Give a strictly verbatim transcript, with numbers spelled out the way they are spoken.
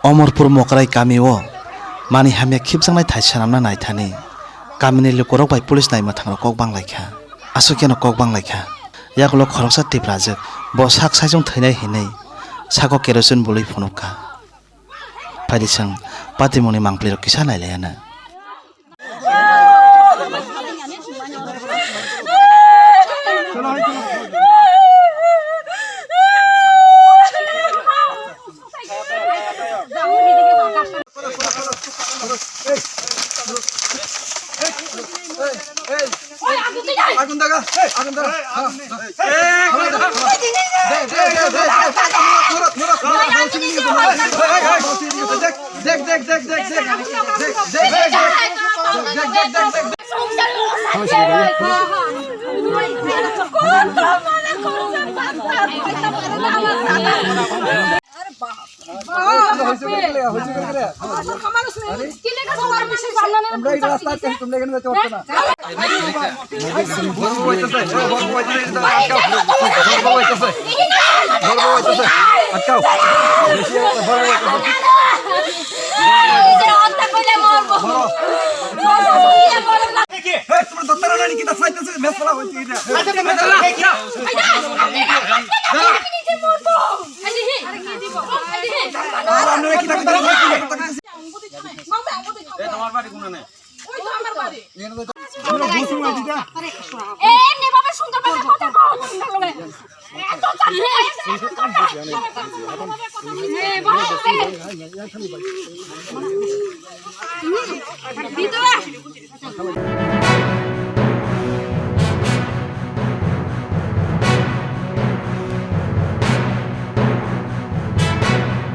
Omorpur Mokrai kamio manwi hamya khibjaknai thai swnamna naithani kamini lukurok bai police naimwthangrok kok banglaikha. Aswk keno kok banglaikha. Yagulo khoroksa Tiprajwk bo sak saichung thwinai hinwi sako kerosene bului phunukha. Phaidi chwng patimungni mangpilirok kisa nailaiana. Agun daga, agun daga. এমনি ভাবে সুন্দর ভাবে কথা কও। এত চাকরি আছে, এত চাকরি আছে। এ, বলো, এ। ভিতরে।